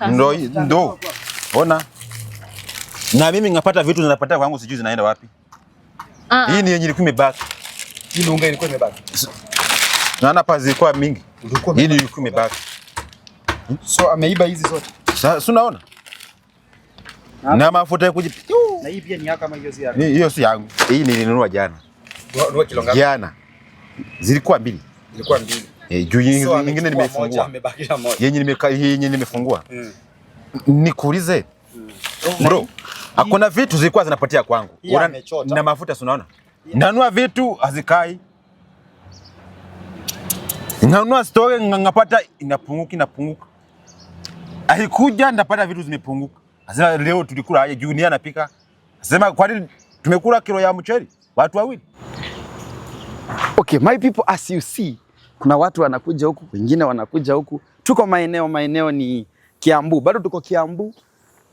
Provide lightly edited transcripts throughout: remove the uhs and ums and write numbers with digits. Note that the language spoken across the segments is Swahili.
Ndo ndo. Ona. Na mimi ngapata vitu zinapatia kwangu, sijui zinaenda wapi. Ah, Hii ni yenye ilikuwa imebaki. Hii unga ilikuwa imebaki. Naona hapa zilikuwa mingi. Ilikuwa Hii ilikuwa imebaki. So ameiba hizi zote. Sasa unaona? Na mafuta ya kuji. Na hii pia ni yako ama hiyo si yako? Hiyo si yangu. Hii nilinunua jana. Nunua kilo ngapi? Jana. Zilikuwa mbili. Ilikuwa mbili. Eh, juu So, nyingine amechukua moja, nimefungua. amebakisha moja. Yenye nimefungua. Nikuulize. Bro, hakuna vitu zilikuwa zinapotea kwangu. Hii amechota. Na mafuta si unaona? Nanunua vitu hazikai. Nanunua store ngapata inapunguka inapunguka. Alikuja ndapata vitu zimepunguka. Sasa leo tulikula aje juu ni anapika. Sema kwa nini tumekula kilo ya mchele watu wawili? Okay, my people, as you see, kuna watu wanakuja huku, wengine wanakuja huku. Tuko maeneo ni Kiambu, bado tuko Kiambu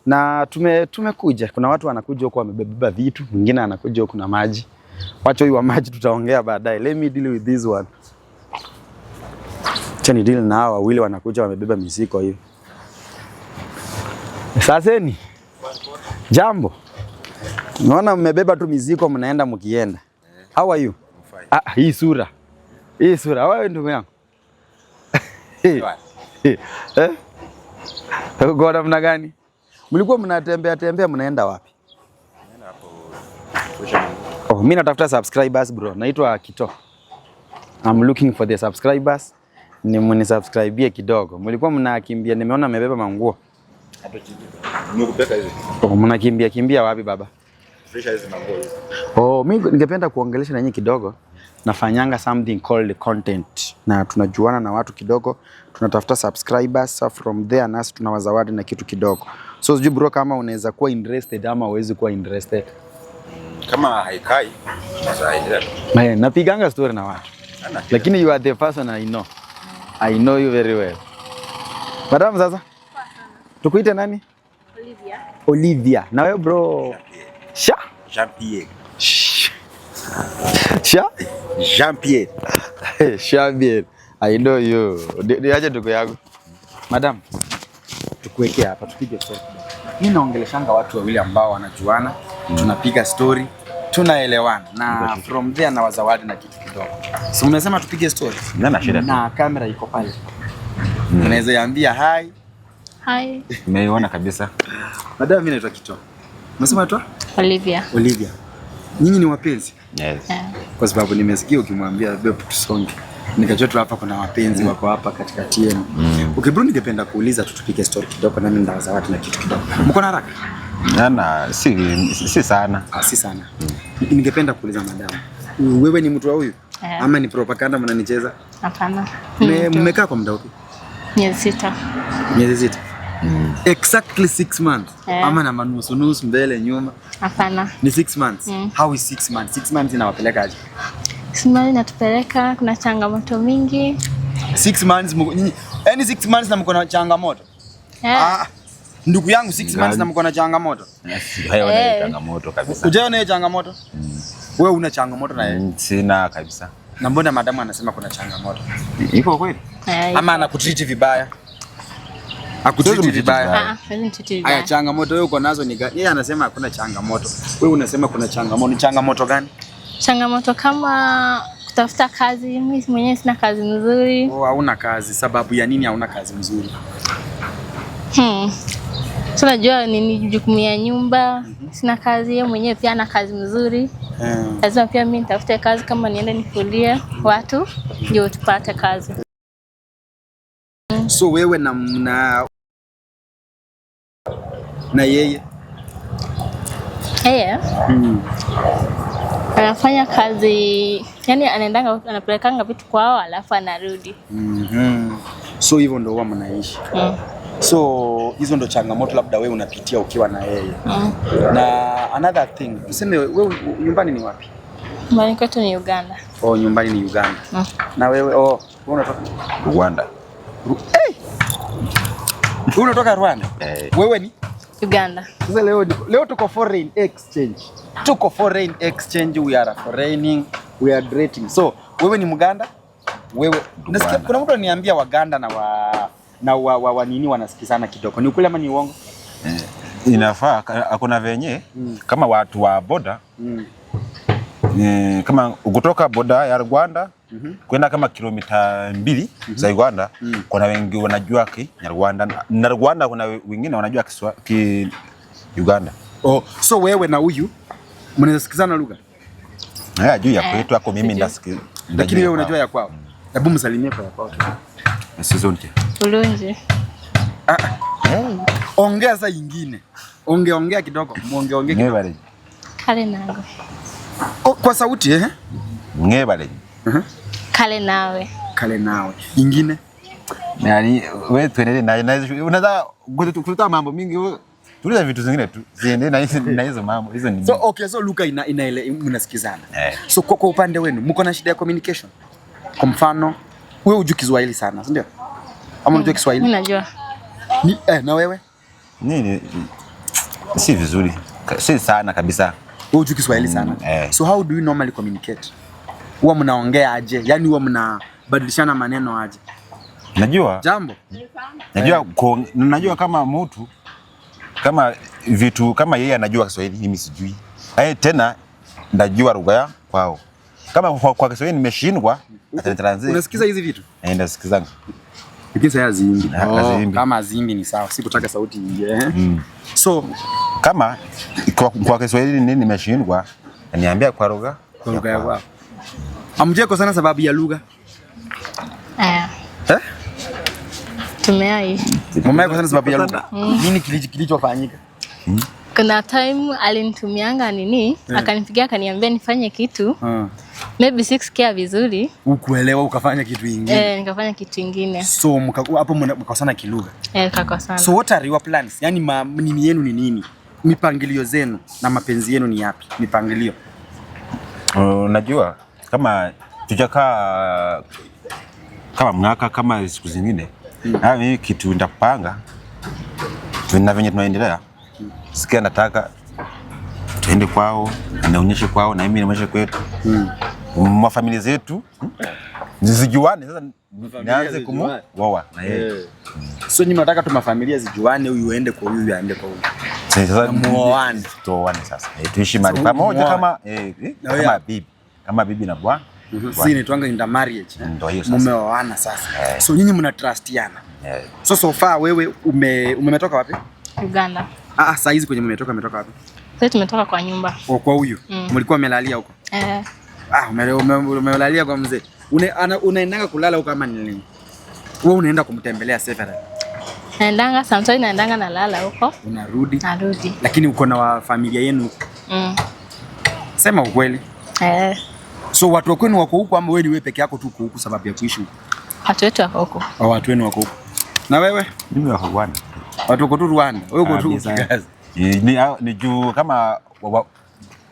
na tumekuja. Kuna watu wanakuja huku wamebeba vitu, mwingine anakuja huku na maji. Wacha huyu wa maji tutaongea baadaye. Let me deal with this one. Acha ni deal na hawa wawili wanakuja wamebeba mizigo hivi. Saseni. Jambo. Naona mmebeba tu mizigo mnaenda mkienda. How are you? Ah, hii sura. Hii sura. Wewe ndugu yangu. Eh? Uko namna gani? Mlikuwa mnatembea tembea mnaenda wapi? Oh, mimi natafuta subscribers, bro. Naitwa Kito. I'm looking for the subscribers. Ni mnisubscribe kidogo. Mlikuwa mnakimbia, nimeona mmebeba manguo. Nimekupeka hizi. Oh, mnakimbia kimbia wapi, baba? Fresha hizi manguo hizi. Oh, mimi ningependa kuongelesha na nyinyi kidogo. Nafanyanga something called content na tunajuana na watu kidogo, tunatafuta subscribers, so from there nasi tunawazawadi na kitu kidogo. So sijui, bro, kama unaweza kuwa interested ama huwezi kuwa interested. Kama haikai sasa endelea. Eh, napiganga story na watu. Lakini you are the person I know. I know you very well. Madam, sasa tukuite nani? Olivia. Olivia. Na wewe, bro? Sha? Jean Pierre. Sha? Jean Pierre. Shabir, I know you. Niache ndugu yangu. Madam, tukuweke hapa tupige story kidogo. Mimi naongeleshanga watu wawili ambao wanajuana, tunapiga story, tunaelewana na from there na wazawadi na kitu kidogo. So umesema tupige story? Nana shida. Na kamera iko pale. Unaweza iambia hi. Hi. Nimeiona kabisa. Madam, mimi naitwa Kito. Umesema naitwa? Olivia. Olivia. Nyinyi ni wapenzi? Yes. Yeah. Kwa sababu nimesikia ukimwambia, "Babe, tusonge," nikajua tu hapa kuna wapenzi wako hapa katikati yenu. Okay bro, ningependa kuuliza tu tupige story kidogo nami ndawazawadi na kitu kidogo. Mko na haraka? Nana si sana. Ah, si sana. Ningependa kuuliza, madam, wewe ni mtu wa huyu Eh. ama ni propaganda mnanicheza? Hapana. Mmekaa kwa muda upi? Miezi 6. Miezi 6. Exactly 6 months. Eh. Ama na manusu nusu mbele nyuma? Hapana. Ni 6 months. Mm. How is 6 months? 6 months inawapeleka aje? 6 months inatupeleka, kuna changamoto mingi. 6 months nyinyi, yani 6 months na mko na changamoto? Eh. Ah, ndugu yangu, 6 months na mko na changamoto? Hayo ni Eh. changamoto kabisa. Ujaona hiyo changamoto? Wewe una changamoto na yeye? Sina kabisa. Na mbona madamu anasema kuna changamoto? Iko kweli? Eh. Ama anakutreat vibaya? Akutreat Siwezi vibaya. vibaya. Ah, siwezi nitreat Aya, vibaya. changamoto wewe uko nazo ni gani? Yeye anasema hakuna changamoto. Wewe unasema kuna changamoto. Ni changamoto gani? Changamoto kama kutafuta kazi, mimi mwenyewe sina kazi nzuri. Oh, hauna kazi. Sababu ya nini hauna kazi mzuri? So najua nini jukumu ya nyumba, sina kazi, yeye mwenyewe pia ana kazi mzuri. Lazima pia mimi nitafute kazi, kama niende nifulie watu ndio tupate kazi. So wewe na yeye? Yeye anafanya kazi, yani anaendanga anapelekanga vitu kwao alafu anarudi. So hivyo ndo huwa mnaishi. So hizo ndo changamoto labda wewe unapitia ukiwa na yeye. Na another thing, tuseme wewe nyumbani ni wapi? Nyumbani kwetu ni Uganda. Oh, nyumbani ni Uganda. Na wewe, oh, wewe unatoka Rwanda. Hey! Wewe unatoka Rwanda? Eh. Wewe ni? Uganda. Sasa leo tuko foreign exchange. Tuko foreign exchange, we are foreigning, we are dating. So, wewe ni Mganda? Wewe nasikia Rwanda. kuna mtu ananiambia Waganda na wa na wa nini wanasikizana kidogo. Ni ukweli ama ni uongo? Inafaa hakuna venye kama watu wa boda kama kutoka boda ya Rwanda kwenda kama kilomita 2 za Uganda, kuna wengi wanajua Kinyarwanda na Rwanda kuna wengine wanajua ki Uganda. Oh, so wewe na huyu mnaweza sikizana lugha? Haya juu ya kwetu hako mimi Sijui. ndasiki. Lakini wewe unajua ya kwao. Hebu msalimie kwa ya kwao tu. Sizonte. Ulunji. Ongea sasa ingine. Ongea ongea kidogo. Muonge ongea kidogo. Mwebale. Kale nawe. Oh, kwa sauti eh? Mwebale. Kale nawe. Kale nawe. Ingine. Yani wewe tuendelee na unaweza kuleta mambo mingi wewe. Tuliza vitu zingine tu. Ziendelee na hizo mambo. Hizo ni So okay, so lugha ina ile mnasikizana. Eh. So kwa upande wenu mko na shida ya communication? Kwa mfano, wewe hujui Kiswahili sana, si ndio? Ama unajua Kiswahili? Mimi najua. Ni, na wewe? Nini si vizuri. Si sana kabisa. Wewe hujui Kiswahili sana. Eh. So how do you normally communicate? Huwa mnaongea aje? Yaani huwa mnabadilishana maneno aje? Najua Jambo. Najua kama mtu kama vitu kama yeye anajua Kiswahili mimi sijui. Tena najua lugha ya kwao. Kama kwa Kiswahili nimeshindwa, atanitranslate. Unasikiza hizi vitu? Eh, ndasikizanga. Lakini sasa haziimbi. Haziimbi. Kama haziimbi ni sawa. Sikutaka sauti iingie. Eh? So Kama kwa Kiswahili nini nimeshindwa, niambia kwa lugha kwa lugha ya kwao. Hamjai sana sababu ya lugha. Eh. Eh? Tumeai. Mmewahi sana sababu ya lugha. Nini kilichofanyika? Kuna time alinitumianga nini, akanipigia akaniambia nifanye kitu. Maybe sikusikia vizuri. Ukuelewa ukafanya kitu ingine. Eh, nikafanya kitu ingine. So hapo mkakosana kilugha. Eh, kakosana. So what are your plans? Yaani nini yenu ni nini? Mipangilio zenu na mapenzi yenu ni yapi? Mipangilio. Unajua kama tujakaa kama mwaka kama siku zingine mimi kitu ndapanga na venye tunaendelea, sikia nataka tuende kwao, anaonyeshe kwao na mimi nionyeshe kwetu, mafamilia zetu zijuane. Sasa nianze kumuoa na yeye. So nyinyi mnataka tu mafamilia zijuane, huyu aende kwa huyu, aende kwa huyu. Sasa Muoane. Tuoane sasa. Tuishi mahali So, pamoja muoane. kama Na wewe- kama bibi, kama bibi na bwana. Si inaitwanga intermarriage. Ndio hiyo sasa. Mumeoana sasa. So nyinyi mna trustiana. So so far wewe umetoka wapi? Uganda. Ah, saa hizi kwenye umetoka wapi? Sasa tumetoka kwa nyumba. Oh, kwa huyu. Mlikuwa mmelalia huko? Eh. Ah, umelalia kwa mzee. Unaendanga kulala huko ama ni nini? Wewe unaenda kumtembelea several. Naendanga sometimes, naendanga nalala huko. Unarudi. Narudi. Lakini uko na wa familia yenu huko. Sema ukweli. Eh. So watu wa kwenu wako huko ama wewe ni wewe peke yako tu uko huku sababu ya kuishi huko? Watu wetu wako huko. Au watu wenu wako huko? Na wewe? Mimi wako Rwanda. Watu wako tu Rwanda. Wewe uko tu Kabisa. Kigazi. Ni juu kama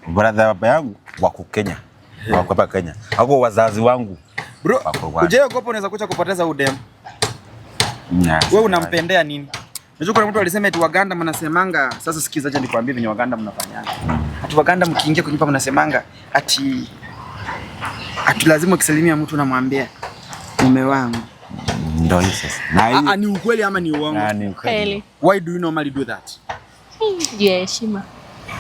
brother baba yangu wako Kenya. Wako hapa Kenya. Wako wazazi wangu. Bro, Wako Rwanda. hujaogopa unaweza kucha kupoteza udem? Wewe unampendea nini? Unajua kuna mtu alisema eti Waganda mnasemanga, sasa sikiza, acha nikwambie venye Waganda mnafanyanga. Ati Waganda mkiingia kwenye nyumba mnasemanga ati lazima ukisalimia mtu unamwambia mume wangu. Ndio hiyo sasa. Na Ah, hiyo ni ukweli ama ni uongo? na ni ukweli. Kweli. Why do you normally do that? Juu ya heshima.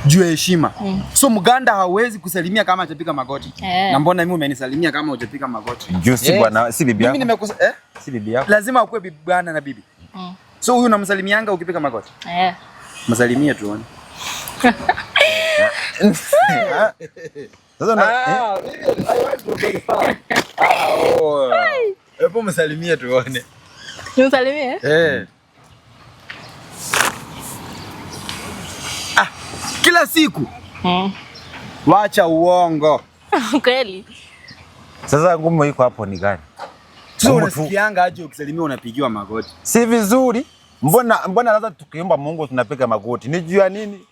Juu ya heshima. Mm. So Mganda hawezi kusalimia kama hajapiga magoti. Eh. Na mbona mimi umenisalimia kama hujapiga magoti? Juu si Yes. bwana, si bibi Mimi yako. nimekusa eh? Si bibi yako. Lazima akuwe bibi bwana na bibi. So huyu unamsalimianga ukipiga magoti? Eh. Msalimie tuone. Sasa Hebu msalimie tuone. Nimsalimie? Eh. Ah, kila siku wacha uongo. Kweli. Sasa ngumu iko hapo ni gani? So Ngumu tu. unasikianga aje ukisalimiwa unapigiwa magoti? Si vizuri. Mbona sasa tukiomba Mungu tunapiga magoti? Ni juu ya nini?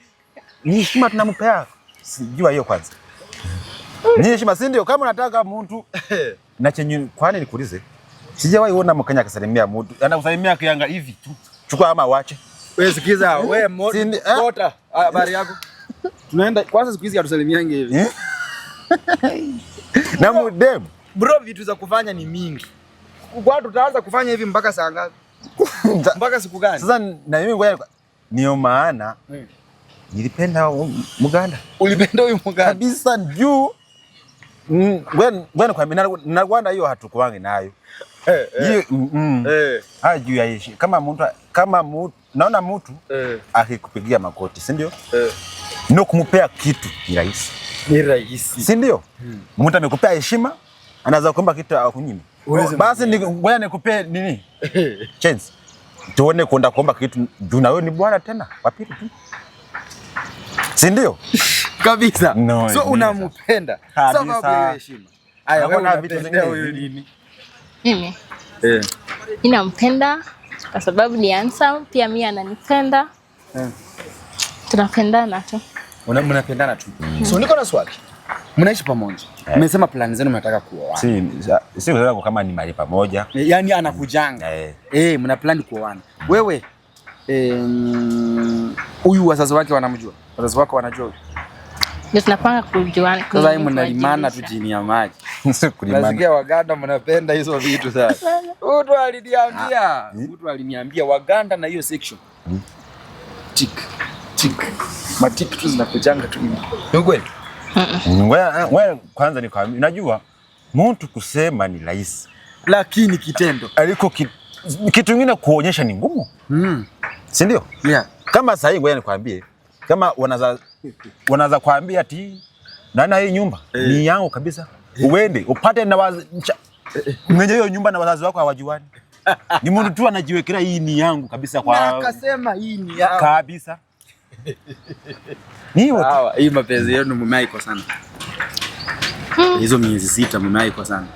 Ni heshima tunampea. Sijua hiyo kwanza. Ni heshima, si ndio? Kama unataka mtu na chenye, kwani nikuulize? Sijawahi ona Mkenya akisalimia mtu. Anakusalimia kianga hivi tu. Chukua ama wache. Wewe sikiza, wewe Eh? mota, habari yako? Tunaenda kwanza, siku hizi hatusalimiange hivi. Eh? Na mudem. Bro, vitu za kufanya ni mingi. Kwa tutaanza kufanya hivi mpaka saa ngapi? Mpaka siku gani? Sasa na mimi ngoja, ndio maana nilipenda Muganda. Ulipenda huyu Muganda? Kabisa juu ngoja nikwambie, na Rwanda hiyo hatukuwangi nayo. Hiyo haya juu ya heshima. Kama mtu naona mtu akikupigia makoti, si ndio? No kumpea kitu ni rahisi. Ni rahisi. Si ndio? Mtu amekupea heshima, anaweza kuomba kitu akunyime. Uweze. Basi ngoja nikupee nini? Chance. Tuone kwenda kuomba kitu juu na wewe ni bwana tena wa pili tu. Si ndio? Kabisa. No, so ni unampenda kabisa. sababu ya heshima. Aya, wewe Hakuna vitu unapenda zingine huyu nini? Mimi mi nampenda kwa sababu ni handsome, pia mi ananipenda. Tunapendana tu. Mnapendana tu. So niko na swali. Mnaishi pamoja. Mmesema plan zenu mnataka kuoana. Si kusema kama ni mahali pamoja. Yaani anakujanga. Eh, mna plan kuoana. Wewe huyu wazazi wake wanamjua? Wazazi wako wanajua huyu? Ndio tunapanga kujuana. Sasa hii mnalimana tu kuwajulisha. chini ya maji. Si kulimana. Nasikia Waganda mnapenda hizo vitu sana. Mtu aliniambia, mtu aliniambia Waganda na hiyo section. Tik tik. Matik tu zinakujanga tu hivi. Ni kweli? Ngoja kwanza nikwambie, unajua mtu kusema ni rahisi. Lakini kitendo. Aliko kitu kingine kuonyesha ni ngumu. Si ndio? Yeah. Kama sasa hivi ngoja nikwambie, kama wanaza kuambia ati nana hii nyumba ni yangu kabisa. Uende upate na mwenye hiyo nyumba na wazazi wako hawajuani. Ni mtu tu anajiwekelea hii ni yangu kabisa Na kwa akasema hii ni yangu. kabisa. Ni hivyo tu. Sawa, hii mapenzi yenu mmewahi sana. Hizo miezi 6 mmewahi sana.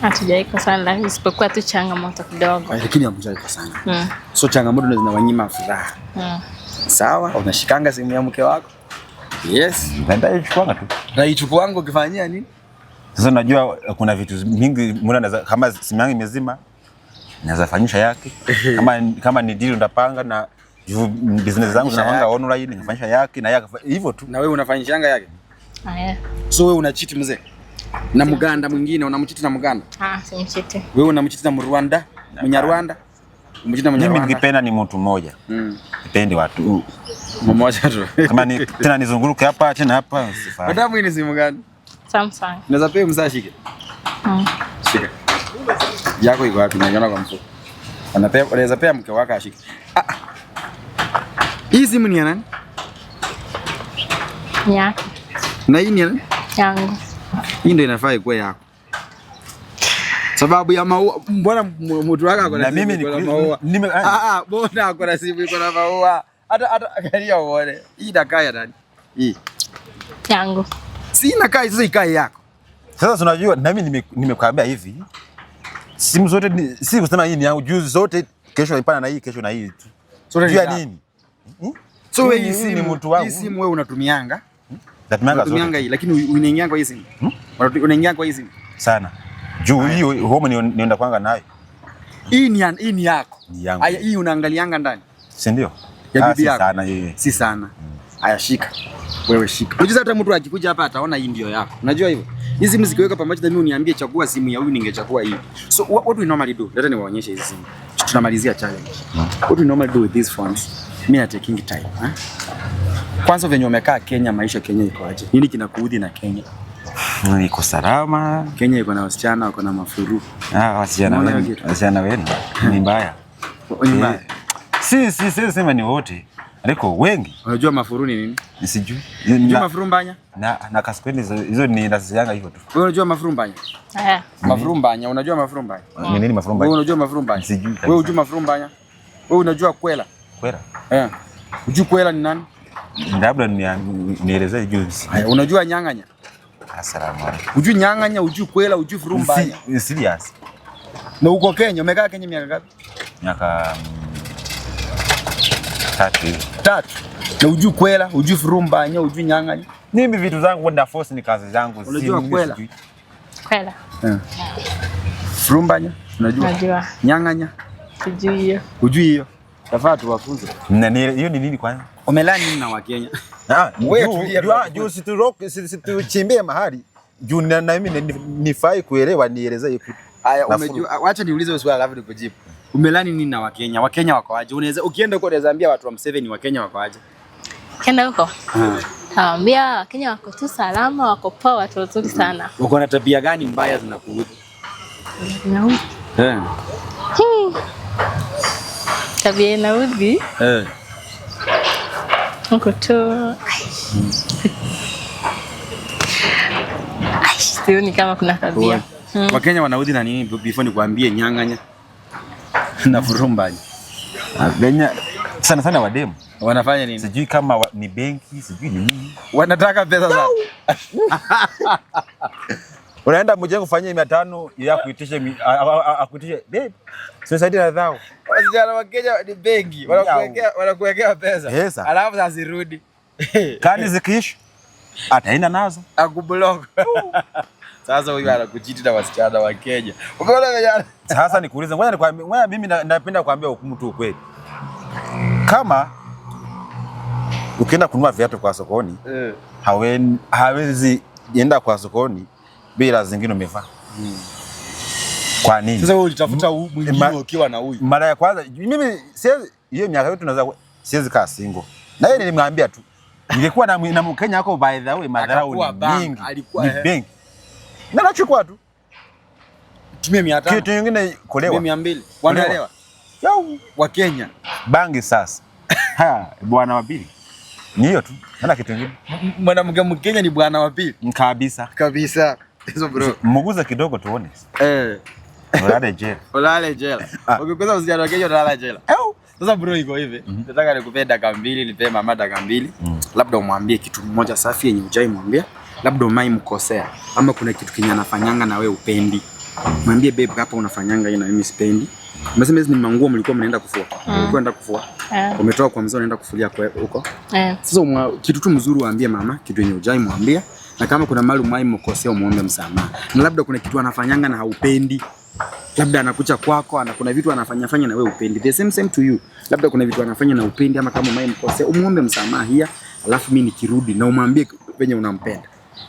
Hatujaiko sana lakini isipokuwa tu changamoto kidogo. Lakini hamjawahi sana. So changamoto ndio zinawanyima furaha. Sawa, unashikanga simu ya mke wako. Yes. Naenda ichukuanga tu. Na ichukuangu ukifanyia nini? Sasa unajua kuna vitu mingi mbona naweza kama simu yangu imezima naweza fanyisha yake. Kama ni deal ndapanga na juu business zangu zinafanga online nafanyisha yake na yake hivyo tu. Na wewe unafanyishanga yake? Aya. So wewe unacheat mzee? Na Muganda mwingine unamcheat na Muganda? Ah, simcheat. Wewe unamcheat na Mrwanda? Mnyarwanda? Umcheat na Mimi Mnyarwanda? nikipenda ni mtu mmoja. Sipendi watu. Mmoja tu. Kama ni tena nizunguruke hapa tena hapa sifai. Madamu hii ni simu gani? Samsung. Unaweza pia mzee ashike. Shika. Yako iko wapi? Naiona kwa mfuko. Anapea, unaweza pea mke wako ashike. Ah. Hii simu ni ya nani? Ni yake. Na hii ni ya nani? Yangu. Hii ndio inafaa ikuwe yako. Sababu ya maua, mbona mtu wako ako na Na simu mimi iko na maua? Ah ah, mbona ako na simu iko na maua? Hata angalia uone. Hii inakaa ya nani? Hii. Yangu. Si inakaa sasa ikae yako. Sasa tunajua na mimi nimekuambia hivi. Simu zote si kusema hii ni yangu, juu zote kesho naipana na hii, kesho na hii tu. Zote ni Juu ya zako. nini? Hmm? So wewe hii Hii ni simu, mtu wangu. hii simu wewe unatumianga? Natumianga zote. Unatumianga hii lakini unaingia kwa hii simu. Unaingia kwa hii simu. Sana. Juu hiyo home nienda kwanga nayo. Hii ni yako. Ni yangu. Aya, hii unaangalianga ndani. Si ndio? Ya Ah, bibi si yako. sana hii. Si sana. Aya, shika. Wewe shika. Unajua hata mtu akikuja hapa ataona hii ndio yako. Unajua hivyo? Hizi simu zikiweka pamoja na mimi uniambie chagua simu ya huyu ningechagua hii. So what we normally do? Leta niwaonyeshe hizi simu. Tunamalizia challenge. What we normally do with these phones? Mimi na taking time, eh? Kwanza venye umekaa Kenya, maisha Kenya iko aje? Nini kinakuudhi na Kenya? Iko salama. Kenya iko na wasichana wako na mafuru. Ah, wasichana Unaona hiyo wenu, kitu? wasichana wenu ni mbaya. Ni mbaya. Eh, si sema ni wote. Aliko wengi Unajua mafuru ni nini? sijui. Unajua Na mafuru mbanya? na kaskweli hizo ni nasianga hivyo tu. Wewe unajua mafuru mbanya? Aya. Mafuru mbanya, unajua mafuru mbanya? Ni nini mafurumba? Wewe unajua mafuru mbanya? Sijui kabisa. Wewe unajua mafuru mbanya? Wewe unajua kwela? Kwela. Eh. Unajua kwela ni nani? Labda nielezee juzi. Haya, unajua nyang'anya? Asalamu alaykum. Unajua nyang'anya, unajua kwela, unajua furumbanya. Serious. Na uko Kenya, umekaa Kenya miaka ngapi? Miaka 3 hivi. 3. Na unajua kwela, unajua furumbanya, unajua nyang'anya. Mimi vitu zangu na force ni kazi zangu. Unajua mimi kwela? sijui. Kwela. Eh. Furumbanya, unajua? Najua. Nyang'anya, Sijui hiyo. hujui hiyo. Tafaa tuwafunze. Na hiyo ni nini kwanza? Umelani nini na Wakenya? Ah, Wewe tulia tu. juu situchimbie mahali juu na mimi nifai kuelewa nielezee hiyo kitu. Haya, Nafuru. umejua, wacha niulize swali alafu nikujibu. Umelearn nini na Wakenya? Wakenya wako aje? Unaweza ukienda huko unaweza ambia watu wa Mseveni Wakenya wako aje? Kenda huko tawaambia Wakenya wako tu salama, wako poa, watu wazuri sana. Wako na tabia gani mbaya zinakuudhi? Inaudhi. Tabia inaudhi wako tu. Ai, sioni kama kuna tabia. Wakenya wanaudhi na nini before nikuambie nyang'anya na furumbanya? Kenya sana sana wademu. Wanafanya nini? Sijui kama ni benki, sijui ni nini. Wanataka pesa za Unaenda mjengo kufanyia 500 ya akuitishe akuitishe babe. Sasa na dhao. Wasichana wa Kenya ni benki, wanakuwekea pesa. Pesa. Alafu zazirudi. Kani zikiisha ataenda nazo. Akublock. Sasa huyu anakucheat na wasichana wa Kenya. Umeona vijana? Sasa nikuulize, ngoja nikwambie, ngoja mimi napenda kuambia mtu ukweli. Kama ukienda kununua viatu kwa sokoni, hawezi enda kwa sokoni bila zingine umevaa. Kwa nini? Sasa wewe ulitafuta mwingine ukiwa na huyu. Mara ya kwanza mimi siwezi, hiyo miaka yote naweza siwezi kaa single. Na yeye nilimwambia tu. Ningekuwa na Mkenya yako by the way madharau Akakuwa ni bank, mingi. alikuwa, Ni benki. Na nachukua tu. Tumie 500. Kitu kingine kulewa. Tumie 200. Wanaelewa. Yau. Wa Kenya. Bangi sasa. Ha, bwana wa pili. Ni hiyo tu. Hana kitu kingine. Mwanamke Mkenya ni bwana wa pili. Kabisa. Kabisa. Hizo bro. Muguze kidogo tuone. Ulale jela. Ulale jela. Ukikosa msichana wa Kenya utalala jela. Au. Sasa bro iko hivi. Nataka nikupe dakika mbili, nipe mama dakika mbili. Labda umwambie kitu mmoja safi yenye hujai mwambia. Labda umai mkosea ama kuna kitu kenye anafanyanga na wewe upendi. Mwambie babe, hapa unafanyanga hii na mimi sipendi. Umesema hizi ni manguo mlikuwa mnaenda kufua. Mlikuwa mnaenda kufua. Umetoka kwa mzee unaenda kufulia kwa huko. Sasa kitu tu mzuri waambie mama, kitu yenye hujai mwambia, na kama kuna mahali umai mkosea umuombe msamaha. Na labda kuna kitu anafanyanga na haupendi. Labda anakuja kwako, ana kuna vitu anafanya fanya na wewe upendi. The same same to you. Labda kuna vitu anafanya na upendi ama kama umai mkosea, umuombe msamaha hia, alafu mimi nikirudi na umwambie venye unampenda.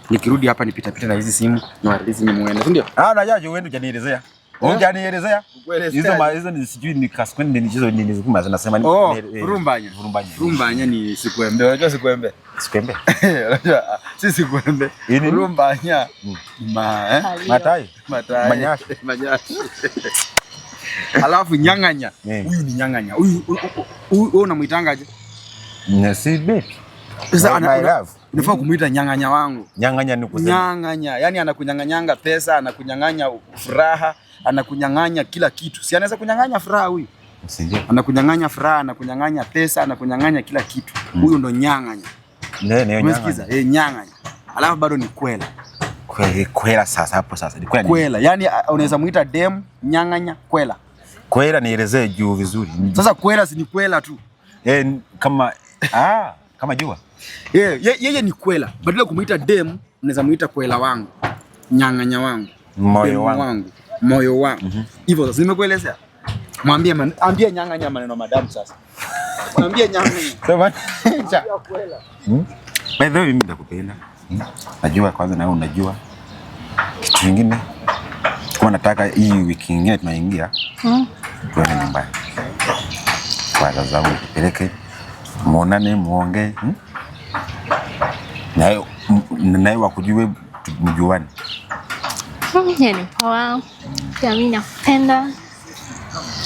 Nikirudi hapa nipita pita na hizi simu na hizi ni muende, si ndio? Ah, najua juu wewe hujanielezea. Hujanielezea. Kuelezea. Hizo hizo ni sijui ni kaskwende ni hizo ni ni zinasema ni Oh, furumbanya. Furumbanya. Furumbanya ni sikuembe. Unajua sikuembe? Sikuembe. Unajua si sikuembe. Furumbanya. Ma Matai. Matai. Manyashi. Manyashi. Alafu nyang'anya. Huyu ni nyang'anya. Huyu wewe unamuitangaje? Si baby. Sasa My love. unafaa kumuita nyang'anya wangu. Nyang'anya ni kusema. Nyang'anya, yani anakunyang'anyanga pesa, anakunyang'anya furaha, anakunyang'anya kila kitu. Si anaweza kunyang'anya furaha huyu? Sijui. Anakunyang'anya furaha, anakunyang'anya pesa, anakunyang'anya kila kitu. Huyu ndo nyang'anya. Ndio, ndio Umesikiza? nyang'anya. Nyang'anya. Alafu bado ni kwela. Kwela sasa hapo sasa. Ni kwela. Kwela. Yani unaweza muita dem, nyang'anya, kwela. Kwela nielezee juu vizuri. Sasa kwela si ni kwela tu. Kama kama jua. Yeye ni kwela. Badala kumuita dem, unaweza muita kwela wangu, nyang'anya wangu, moyo wangu, wangu, moyo wangu. Hivyo sasa nimekuelezea. Mwambie ambie nyang'anya maneno madamu sasa. Mwambie nyang'anya. Sema. Kwela. By the way mimi nakupenda. Najua kwanza na wewe unajua. Kitu kingine kwa nataka hii wiki nyingine tunaingia. Tuende nyumbani. Kwa wazazi wangu nipeleke. Muonane, muongee. Naye wakujue, mjuane. Yeye ni poa. Pia mimi nakupenda.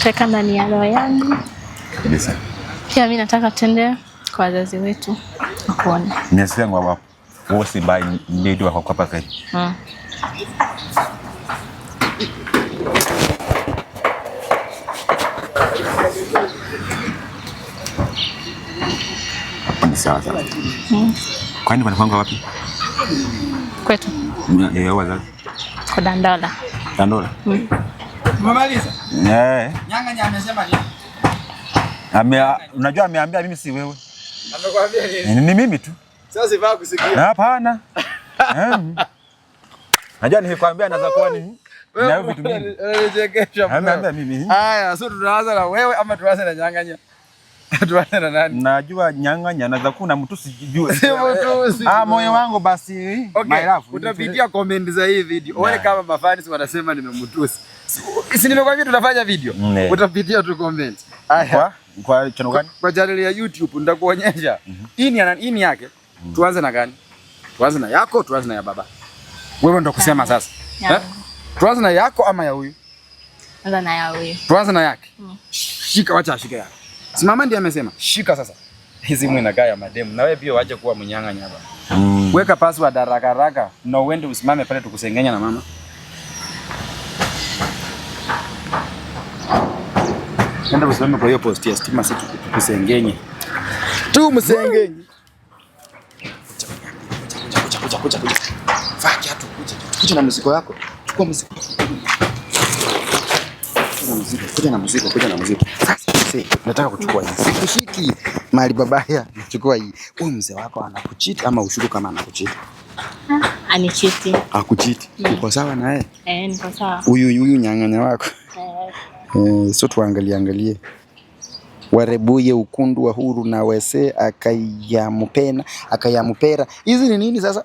Weka ndani ya roho yangu. Kabisa. Pia mimi nataka tuende kwa wazazi wetu wakuone. Nimesikia ngwa wapo. Wose by ndio wako hapa Kenya. Hapo ni sawa sawa. Kwani wanakwanga wapi? Kwetu. Yeye wazazi. Kwa Dandola. Dandola? Umemaliza? Eh. Nyang'anya amesema nini? Unajua ameambia mimi si wewe. Amekwambia nini? Ni mimi tu. Sasa sifaa kusikia. Hapana. Najua nikikwambia naweza kuwa ni na vitu mingi. Unanichekesha. Ameambia mimi. Haya, so tunaanza na wewe ama tuanze na Nyang'anya? Tuanze na nani? Najua Nyang'anya naweza kuwa na mtu sijui. Si mtu. Moyo wangu basi. Okay, My love. Utapitia comment za hii video. Wale kama mafans wanasema nimemtusi. Si nimekwambia tunafanya video. Utapitia tu comment. Aya. Kwa channel gani? Kwa channel ya YouTube nitakuonyesha. Hii ni hii ni yake. Tuanze na gani? Tuanze na yako, tuanze na ya baba. Wewe ndo kusema sasa. Eh? Tuanze na yako ama ya huyu? Anza na ya huyu. Tuanze na yake. Shika, wacha ashike yake. Simama ndiye amesema. Shika sasa. Hizi mwe nakaa ya mademu. Na wewe pia wache kuwa mnyang'anya hapa. Weka password haraka haraka na uende usimame pale tukusengenya na mama. Enda usimame kwa hiyo post ya stima sisi tukusengenye. Tu msengenye. Kuja kuja kuja kuja. Vaa kiatu kuja. Kuja na mzigo yako. Chukua mzigo. Kuja na mzigo, kuja na mzigo, kuja na mzigo. Sasa si, nataka kuchukua hii. Sikushiki mali babaya, chukua hii. Huyu mzee wako anakucheat ama ushuku kama anakucheat? Anichiti. Akucheat. Uko sawa na yeye? Eh, niko sawa. Huyu nyang'anya wako. So tuangalie angalie. Warebuye ukundu wa huru na wese akayamupena akayamupera. Hizi ni nini sasa?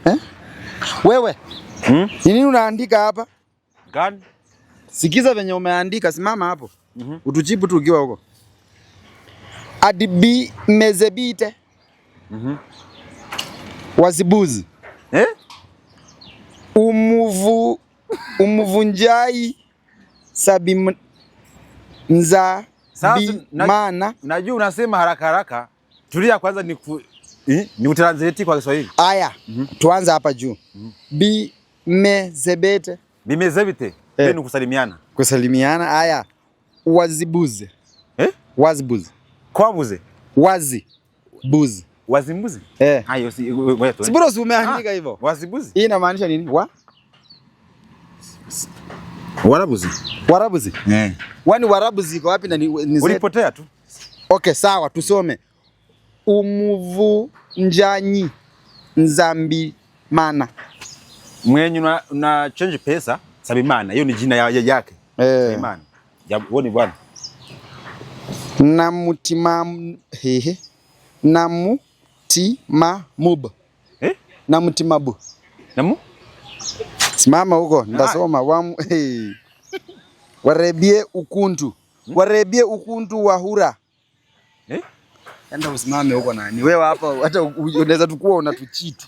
Eh? Wewe. Ni nini unaandika hapa? Gani? Sikiza venye umeandika, simama hapo. Utujibu tu ukiwa huko. Adibi mezebite. Wazibuzi. Eh? Umuvunjai sabi nza mana. Najua unasema haraka haraka. Tulia kwanza ni utranslate kwa Kiswahili. Aya, tuanze hapa juu. Bi mezebete. Bi mezebite. Ni kusalimiana. Kusalimiana. Aya. Wazibuze. Eh? Wazibuze. Kwabuze. Wazi. Buzi. Wazimbuzi? Eh. Hayo si wewe tu. Siburo si umeandika hivyo. Wazibuzi. Hii inamaanisha nini? Wa? Warabuzi. Warabuzi. Eh. Wani warabuzi iko wapi na ni ulipotea tu. Okay, sawa tusome. Umuvunjanyi nzambi mana. Mwenye una change pesa Sabimana, hiyo ni jina yake. Sabimana. Ya wewe ni bwana. Namutima hehe. Namutima mub. Eh? Namutimabu. Namu? Simama huko ndasoma wamu. Hey. Warebie ukuntu. Warebie ukuntu wa hura. Eh? Enda usimame huko nani. Wewe hapa hata unaweza tukua unatucheat.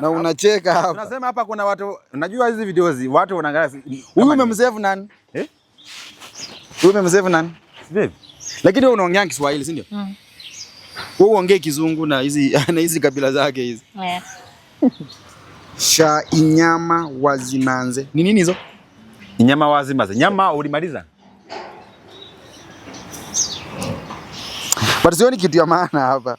Na unacheka hapa. Tunasema hapa kuna watu, unajua hizi videos watu wanaangalia. Huyu umemsave nani? Eh? Huyu umemsave nani? Babe. Lakini wewe unaongea Kiswahili, si ndio? Wewe uongee Kizungu na hizi na hizi kabila zake hizi. Yeah. Sha inyama wazimanze. Ni nini hizo? Inyama wazimanze. Nyama ulimaliza? But sioni kitu ya maana hapa.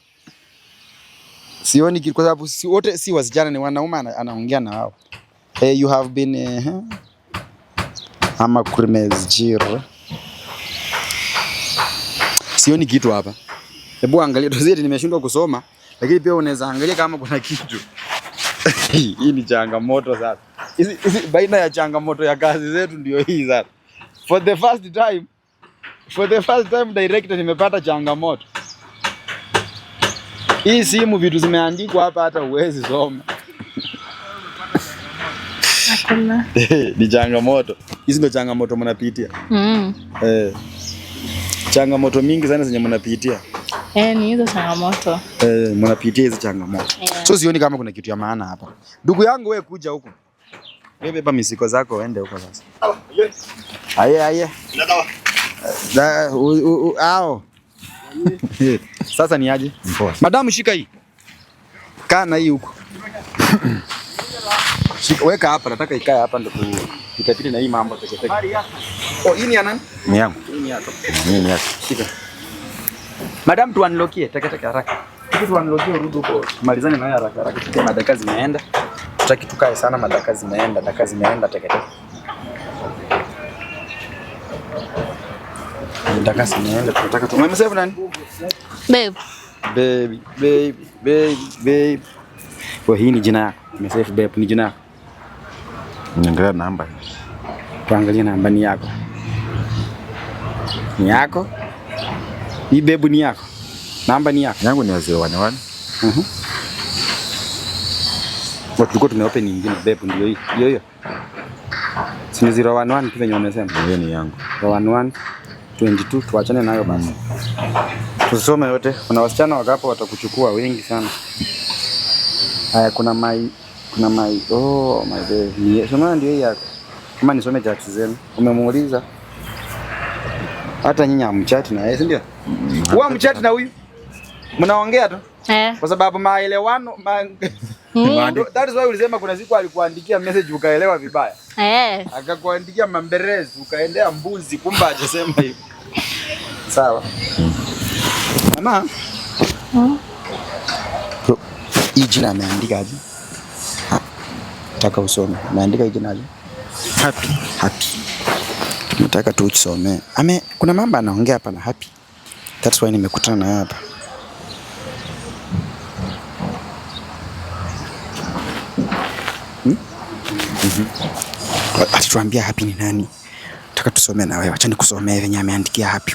Sioni kitu kwa sababu si wote si wasichana, ni wanaume anaongea na wao. You have been ama kurmezjir. Sioni kitu hapa. Hebu angalia tu, nimeshindwa kusoma, lakini pia unaweza angalia kama kuna kitu. Hii ni changamoto sasa. Hizi baina ya changamoto ya kazi zetu ndio hii sasa. For the first time director nimepata changamoto. Hii simu vitu zimeandikwa hapa hata huwezi soma. Hakuna. Ni changamoto. Hizi ndio changamoto mnapitia. Changamoto mingi sana zenye mnapitia. Ni hizo changamoto. Mnapitia hizo changamoto. Yeah. So sioni kama kuna kitu ya maana hapa. Ndugu yangu wewe kuja huku. Wewe beba misiko zako uende huko sasa. Aye aye. Da, ao. Sasa ni aje? Madamu shika hii. Kaa na hii huko. Shika, weka hapa, nataka ikae hapa ndio tutapita na hii mambo teke teke. Oh, hii ni ya nani? Ni yangu. Hii ni yako. Mimi ni yako. Shika. Madam tuunlockie teke teke haraka. Tuki tuunlockie urudi huko. Tumalizane naye haraka haraka. Tuki madaka zimeenda. Tutaki tukae sana, madaka zimeenda, dakika zimeenda teke teke. Dakika zimeenda, tunataka tu. Umemsave nani? Babe. Baby, baby, baby, baby. Kwa hii ni jina yako. Umesave babe, ni jina yako. Niangalia namba. Tuangalie namba ni yako. Ni yako? Hii babe ni yako. Namba ni yako. Yangu ni 011. Watu tulikuwa tumeopen nyingine babe ndio hii. Hiyo hiyo. Si ni 011 tu venye wamesema. Hiyo ni yangu. 011 22, tuachane nayo basi. Tusome yote. Kuna wasichana wakapo watakuchukua wengi sana. Haya, kuna my, oh my day. Ni soma ndio hii yako. Kama nisome chat zenu. Umemuuliza. Hata nyinyi hamchati na yeye, si ndio? Huwa mchat na huyu? Mnaongea tu? Eh. Kwa sababu maelewano ma... That is why ulisema kuna siku alikuandikia message ukaelewa vibaya. Eh. Akakuandikia mamberezi ukaendea mbuzi, kumbe hajasema hivyo. Sawa. Mama. Bro, hii jina ameandika aje? Nataka usome. Ameandika hii jina aje? Happy. Happy. Nataka tu usome. Ame kuna mambo anaongea hapa na Happy. That's why nimekutana na hapa. Atatuambia Happy ni nani? Nataka tusome na wewe. Acha nikusomee venye ameandikia Happy.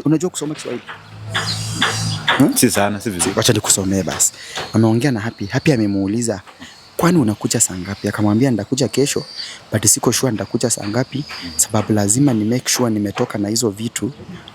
Unajua kusoma Kiswahili? Si sana, si vizuri. Wacha nikusomee basi. Ameongea na Happy. Happy amemuuliza, kwani unakuja saa ngapi? Akamwambia nitakuja kesho, but siko sure nitakuja saa ngapi, sababu lazima ni make sure nimetoka na hizo vitu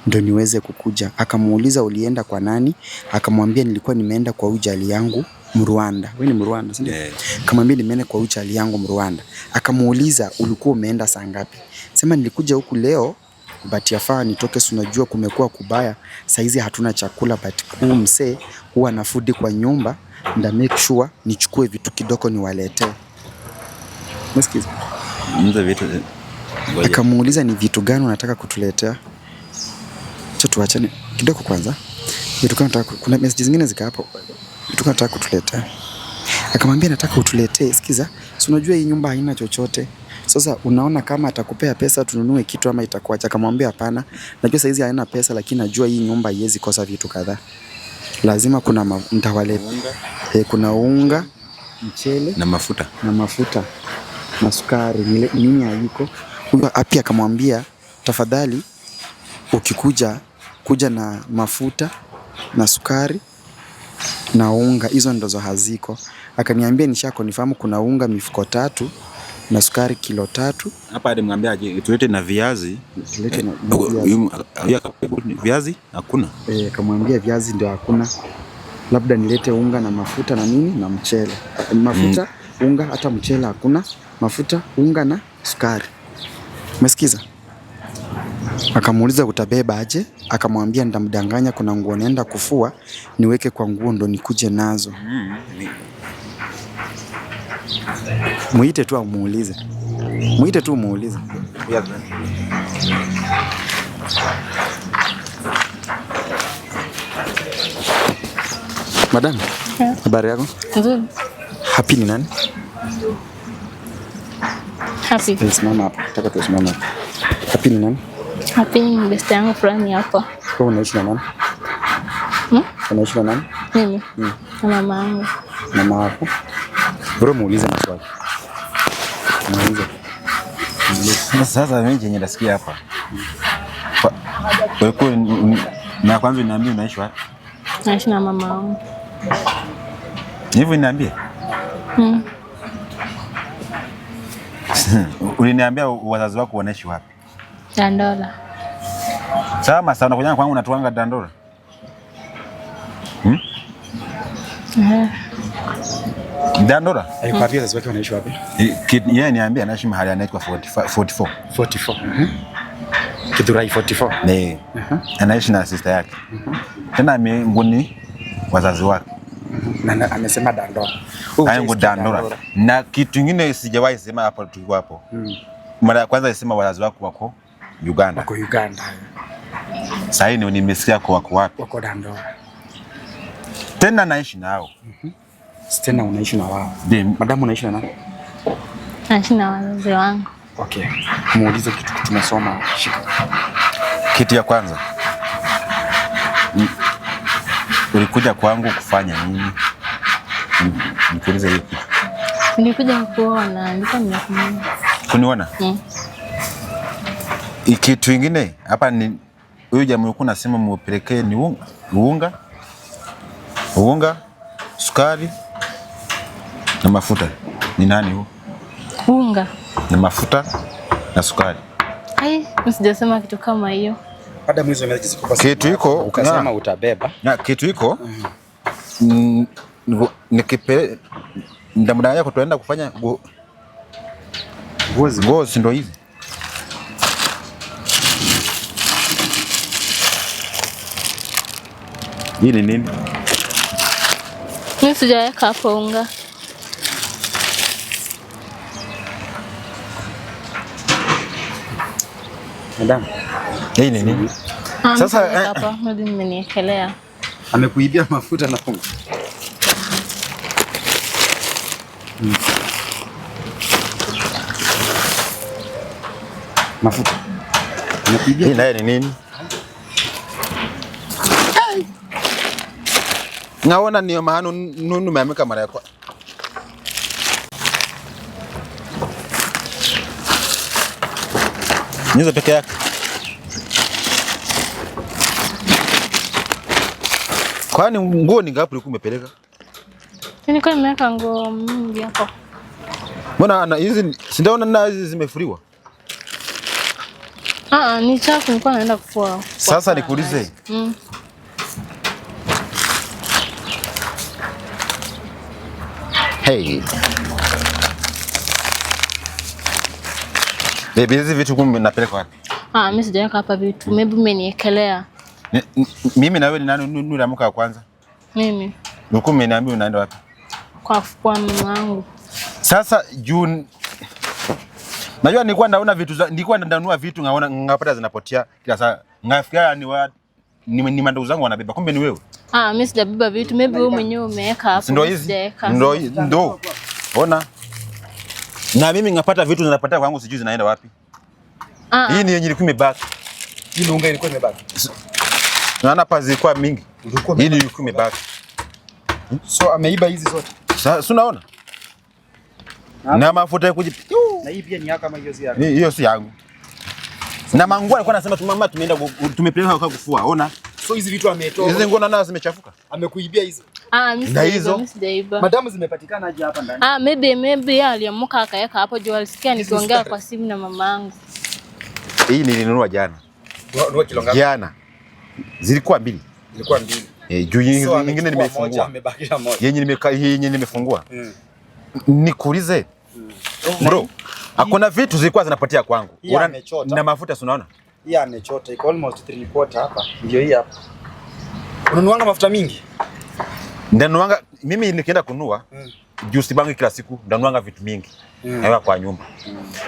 ndo niweze kukuja. Akamuuliza ulienda kwa nani? Akamwambia nilikuwa nimeenda kwa ujali yangu Mrwanda. Wewe ni Mrwanda, si ndio? Yeah. Akamwambia nimeenda kwa ujali yangu Mrwanda. Akamuuliza ulikuwa umeenda saa ngapi? Sema nilikuja huku leo but yafaa nitoke, si unajua kumekuwa kubaya saizi, hatuna chakula, but huu msee huwa na food kwa nyumba, nda make sure nichukue vitu kidogo niwaletee. Umesikiza? Mzee vitu. Ngoja. Akamuuliza ni vitu gani unataka kutuletea? Acha tuachane kidogo kwanza. Vitu gani unataka, kuna message zingine zika hapo. Vitu gani unataka kutuletea? Akamwambia nataka utuletee, sikiza, si unajua hii nyumba haina chochote. Sasa unaona kama atakupea pesa tununue kitu ama itakuacha? Akamwambia hapana, najua saizi haina pesa, lakini najua hii nyumba haiwezi kosa vitu kadhaa. Lazima kuna nitawaletea. Kuna unga, mchele Na mafuta. na mafuta na sukari, nini hayuko. Huyo Happy akamwambia tafadhali, ukikuja kuja na mafuta na sukari na unga, hizo ndizo haziko. Akaniambia nisha confirm kuna unga mifuko 3 na sukari kilo 3. Hapa alimwambia aje tulete na viazi. Tulete na viazi. Viazi hakuna. Akamwambia viazi ndio hakuna, labda nilete unga na mafuta na nini na mchele. Mafuta, unga, hata mchele hakuna, mafuta, unga na sukari. Umesikiza? Akamuuliza utabeba aje? Akamwambia nitamdanganya, kuna nguo naenda kufua, niweke kwa nguo ndo nikuje nazo. Muite tu amuulize. Muite tu muulize. Madam, habari yako? Nzuri. Happy ni nani? Happy. Simama hapa. Nataka tusimame hapa. Happy ni nani? Happy ni best yangu fulani hapa. Wewe unaishi na nani? Hmm? Unaishi na nani? Mimi. Na mama yangu. Mama wako. Bro, muulize maswali. Muulize. Sasa mimi chenye nasikia hapa. Wewe na kwanza niambie unaishi wapi? Naishi na mama yangu. Hivyo niambie. Uliniambia wazazi wako wanaishi wapi? Dandora. Sawa, sasa unakuja kwangu unatuanga Dandora. Dandora? Alikwambia wazazi wake wanaishi wapi? Yeye niambia anaishi mahali anaitwa 44. 44. Githurai 44. Nee. Anaishi na sister yake. Tena nguni wazazi wake. Na amesema Dandora. Hayo Dandora. Na kitu kingine sijawahi sema hapo tulikuwa hapo. Mara ya kwanza alisema wazazi wako wako Uganda. Wako Uganda. Sasa hivi nimesikia kwa wako wapi? Wako Dandora. Tena naishi nao. Tena unaishi na wao. Madamu unaishi na nani? Naishi na wazazi wangu. Okay. Muulize kitu tumesoma. Shika. Kitu ya kwanza. Ulikuja kwangu kufanya nini? Nikuulize hiyo kitu. Nilikuja kukuona, nilikuwa nimekuona. Kuniona? Kitu kingine hapa ni huyu jamaa ulikuwa unasema mumpelekee ni unga, sukari na mafuta. Ni nani huyo? Unga. Na mafuta, Na sukari. Ai, sijasema kitu kama hiyo. Baada mwizi message ziko kwa Kitu iko ukasema utabeba. Na kitu iko nikipe ndamdanganya kutoenda kufanya ngozi ndo hizi. Hii ni nini? Mimi sijaweka hapo unga. Madam. Hii ni nini? Sasa hapa maybe mmeniekelea. Amekuibia mafuta na unga. Mafuta. Amekuibia. Hii naye ni nini? Naona niyo maana nunu meamka mara ya kwanza. Nizo peke yake. Kwani nguo ni ngapi ulikuwa umepeleka? Nilikuwa nimeweka nguo mingi hapo. Mbona na hizi sindaona na hizi zimefuriwa? Ah, ni chafu nilikuwa naenda kufua. Sasa nikuulize. Hey. Baby, hizi vitu kumbe napeleka wapi? Ah, mimi sijaweka hapa vitu. Maybe umeniekelea. Mimi na wewe ni nani niliamka ya kwanza? Mimi. Ulikuwa umeniambia unaenda wapi? Kwa mama wangu. Sasa juu najua nilikuwa naona vitu nilikuwa nanunua vitu ngaona ngapata zinapotea kila saa. Ngafikiria ni mandugu zangu wanabeba. Kumbe ni wewe. Ah, mimi sijabeba vitu. Maybe wewe mwenyewe umeweka hapo. Ndio hizi. Ndio. Ona. Na mimi ngapata vitu zinapotea kwangu sijui zinaenda wapi. Hii ni yenye ilikuwa imebaki. Hii unga ilikuwa imebaki. Naona hapa zilikuwa mingi. Hii ilikuwa imebaki. So ameiba hizi zote. Sasa unaona? Na mafuta ya kujipikia. Na hii pia ni yako ama hiyo si yako? Hiyo si yangu. Na manguo alikuwa anasema tu mama tumeenda tumepeleka kwa kufua. Ona. So hizi vitu ametoa. Hizi nguo naona zimechafuka. Amekuibia hizi. Ah, mimi sijaiba, mimi sijaiba. Madamu zimepatikana aje hapa ndani? Ah, maybe yeye aliamka akaweka hapo juu alisikia nikiongea kwa simu na mamangu. Hii nilinunua jana. Nunua kilo ngapi? Jana. Zilikuwa mbili. Zilikuwa mbili. Eh, juu nyingine nimefungua. Amebakisha moja. Yenye nimefungua. Nikuulize. Bro, hakuna vitu zilikuwa zinapotea kwangu. Na mafuta si unaona? Hii amechota iko almost 3/4 hapa. Ndio hii hapa. Unanuanga mafuta mingi? Ndanuanga mimi nikienda kununua juu sibangi kila siku, ndanuanga vitu mingi. Naweka kwa nyumba.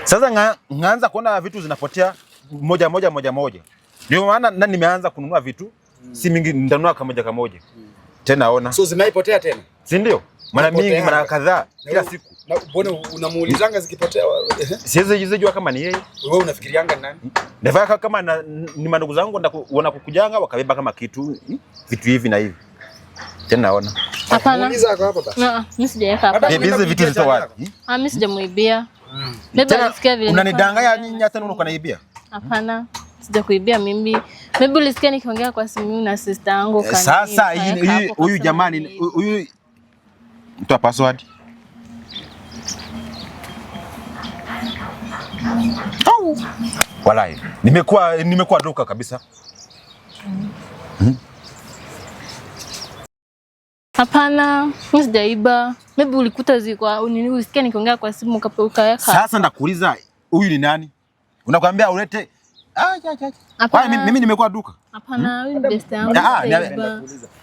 Sasa ngaanza kuona vitu zinapotea moja moja moja moja. Ndio maana na nimeanza kununua vitu si mingi, ndanunua kamoja kamoja. Tena ona. So zimeipotea tena? Si ndio? Mara mingi, mara kadhaa kila siku. Na mbona unamuulizanga zikipotea? Siwezi jua kama ni yeye. Wewe unafikirianga ni nani? Ndivyo kama ni mandugu zangu wanakukujanga wakabeba kama kitu vitu hivi na hivi. Tena naona. Hapana. Muuliza hapo basi. Ah, mimi sijaweka hapa. Hizi vitu zito wapi? Ah, mimi sijamuibia. Maybe alisikia vile. Unanidanganya nyinyi hata unakuwa naibia? Hapana. Sijakuibia mimi. Maybe ulisikia nikiongea kwa simu na sister yangu kani. Sasa huyu jamani huyu mtoa password. Oh. Walai, nimekuwa duka kabisa. Hapana, mimi sijaiba. Maybe ulikuta ziko nini, ulisikia nikiongea kwa simu ukaweka. Sasa ndakuuliza huyu ni nani? Unakwambia ulete. Kwani mimi nimekuwa duka? Hapana, huyu ni best yangu.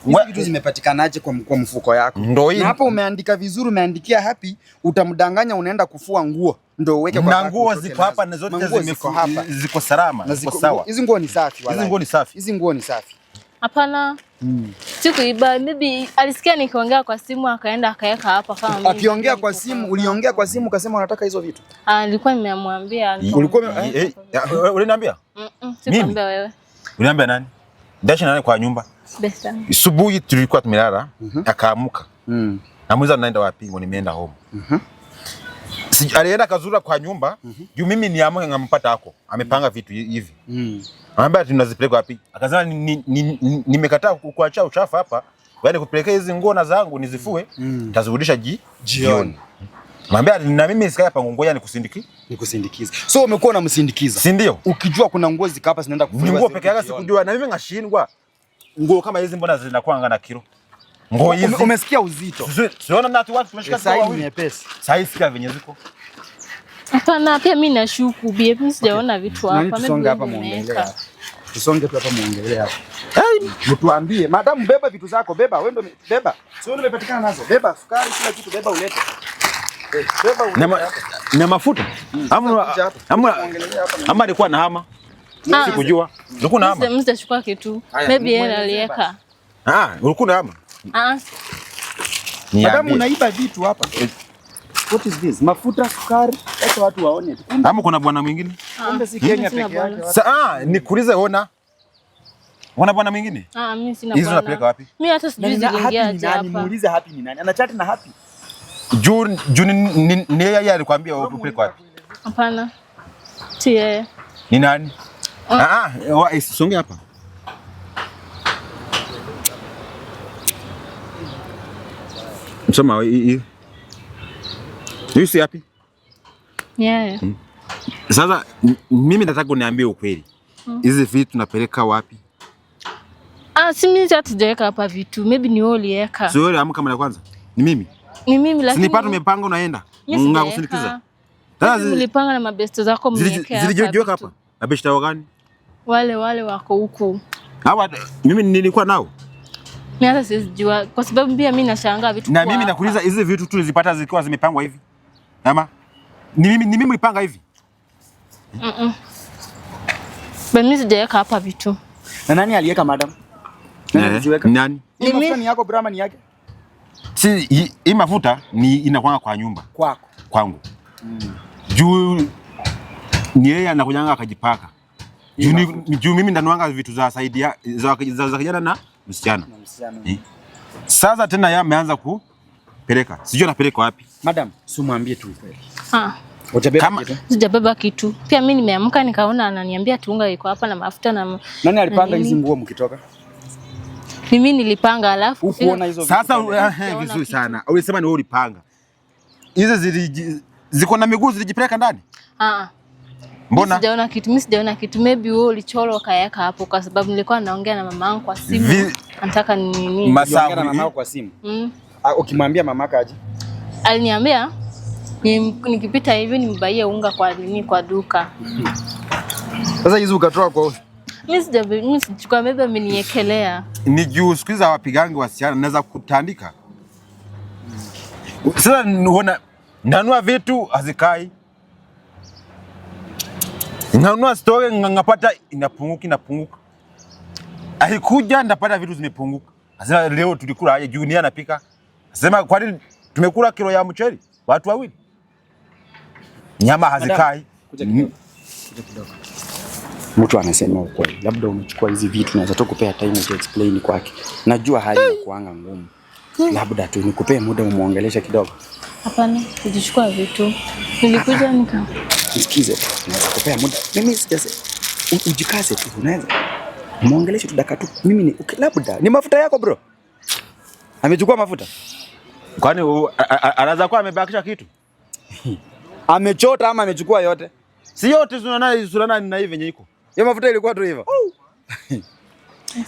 Hizi vitu zimepatikanaje kwa mfuko yako? Na hapo umeandika vizuri, umeandikia happy, utamdanganya unaenda kufua nguo ndio uweke kwa na nguo ziko hapa na zote ziko hapa. Ziko salama, ziko sawa. Hizi nguo ni safi wala. Hizi nguo ni safi. Hizi nguo ni safi. Hapana. Sikuiba. Maybe alisikia nikiongea kwa simu akaenda akaweka hapa kama mimi. Akiongea kwa simu, uliongea kwa simu ukasema unataka hizo vitu? Ah, nilikuwa nimemwambia. Ulikuwa uliniambia? Sikuambia wewe. Uliniambia nani? Ndashi nani kwa nyumba? Besta. Asubuhi tulikuwa tumelala, akaamuka. Namuuliza naenda wapi? Ngo nimeenda home. Alienda kazura kwa nyumba, juu mimi niamke ngampata hako. Amepanga vitu hivi. Anambia tunazipeleka wapi? Akasema nimekataa kuacha uchafu hapa. Yaani kupelekea hizi nguo na zangu nizifue, nitazirudisha jioni. Mwambia na mimi sikai hapa, ngoja nikusindiki. Nikusindikize. So umekuwa unamsindikiza. Si ndio? Ukijua kuna nguo ziko hapa zinaenda Ni kufuliwa. nguo peke yake sikujua na mimi ngashindwa. Nguo kama hizi mbona zinakuanga na kilo? Nguo hizi. Umesikia uzito. Siona na watu tumeshika Sasa hii ni wawili. nyepesi. Sasa hii sikia venye ziko. Hapana, pia mimi nashuku babe, mimi sijaona vitu Nani hapa. tusonge Maybe hapa wewe muongelee umeweka. hapa. Tusonge tu hapa muongelee hapa. Mtuambie, madam beba vitu zako, beba, wewe ndio beba. Sio wewe umepatikana nazo. Beba sukari, kila kitu beba ulete. Beba ulete. Na mafuta. Ama Kuja hapa. ama Muongelee hapa. ama alikuwa na hama. Ah. Sikujua. Ulikuwa na hama? Mimi sijachukua kitu. Haya, Maybe yeye muelezee aliweka. Ah, ulikuwa na hama? Ah, Madam Niambie. unaiba vitu hapa. What is this? Mafuta, sukari, acha watu waone. Kumbe Ama kuna bwana mwingine? kumbe si Kenya Sina peke yake. bwana. Nikuulize ona. Una bwana mwingine? Ah, mimi sina Hizo bwana. unapeleka wapi? Mimi hata sijui Na Happy ziliingia ni aje nani? hapa. Muulize Happy ni nani? Anachat na Happy. Juu ni yeye alikwambia upeleke wapi? Hapana. Si yeye. Ni nani? Songe hapa. Msoma hii. Hii si happy? Ni yeye. Sasa mimi nataka uniambie ukweli. Hizi vitu napeleka wapi? Ah, si mimi hata sijaweka hapa vitu. Maybe ni wewe uliweka. Sio wewe amka mara ya kwanza. Ni mimi. Ni mimi lakini Sinipata umepanga unaenda. Mimi sijaweka. Ngakusindikiza. Sasa Mlipanga na mabesto zako mniwekea hapa. zilijiweka vitu. hapa. Na beshta wao gani? Wale wako huku. Hawa mimi nilikuwa nao. Mimi hata siwezi jua kwa sababu pia mimi nashangaa vitu Na kuwa mimi hapa. nakuuliza hizi vitu tulizipata zikiwa zimepangwa hivi. Ama ni mimi nilipanga hivi. But mimi sijaweka hapa vitu. Na nani aliweka madam? Nani aliziweka? Nani? Hii mafuta ni yako Brahma ni yake? Si hii mafuta ni inakuanga kwa nyumba Kwako. kwangu. Juu ni yeye anakujanga akajipaka. Juu mimi ndanuanga vitu za saidia za kijana na msichana. Na msichana. Sasa tena yeye ameanza kupeleka. Sijui anapeleka wapi. Madam, si mwambie tu ukweli. Ah, Hujabeba kitu? sijabeba kitu. Pia mimi nimeamka nikaona ananiambia tuunga iko hapa na mafuta na Nani alipanga na hizi nini. nguo mkitoka? Mimi nilipanga alafu Hukuona hizo vitu Sasa pale? Sijaona vizuri kitu. sana. Ulisema ni wewe ulipanga. Hizi ziko na miguu zilijipeleka ndani? Ah. Mbona? Sijaona kitu, mimi sijaona kitu. Maybe wewe ulichora ukaweka hapo kwa sababu nilikuwa naongea na mamangu kwa simu. Anataka nini? Uliongea na mamako kwa simu? Ah, ukimwambia mamako aje? Aliniambia nikipita hivi nimbaie unga kwa nini kwa duka. Sasa hizi ukatoa kwa Mimi sijachukua, maybe ameniekelea. Ni juu siku hizi hawapigangi wasichana, naweza kutandika. Sasa unaona nanua vitu hazikai. Nanua story ngapata inapunguka. Akikuja ndapata vitu zimepunguka. Sasa leo tulikula aje juu ni anapika. Sema kwani tumekula kilo ya mchele watu wawili. Nyama hazikai. Kuja kidogo. Kuja kidogo. Mtu anasema ukweli. Labda umechukua hizi vitu naweza tu kupea time to explain kwake. Najua hali inakuanga ngumu. Labda tu nikupee muda umuongeleshe kidogo. Hapana, sijachukua vitu. Nilikuja nika Nisikize tu. Naweza kupea muda. Mimi sijase. Ujikaze tu unaweza. Muongeleshe tu dakika tu. Mimi ni okay, labda ni mafuta yako bro. Amechukua mafuta. Kwani anaweza kuwa amebakisha kitu? Amechota ama amechukua yote? Si yote sunana na hivi yenye iko. Hiyo mafuta ilikuwa tu hivyo.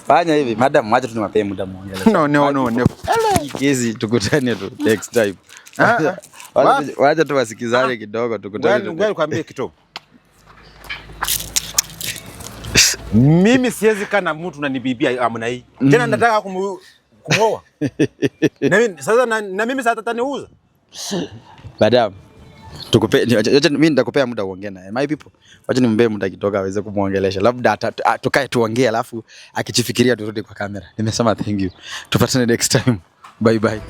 Fanya hivi, madam, wacha tu niwapee muda muongeleshe. No. Hii kesi tukutane tu next time. Wacha tu wasikizane kidogo tukutane. Ngoja nikwambie kitu. Mimi siwezi kaa na mtu unanibibia amna hii. Tena nataka kumuoa. Na mimi sasa na mimi sasa ataniuza. Madam, tukupe acha mimi nitakupea muda uongee naye. My people, wacha nimpe muda kidogo aweze kumuongelesha. Labda tukae tuongee alafu akijifikiria turudi kwa kamera. Nimesema thank you. Tupatane next time. Bye bye.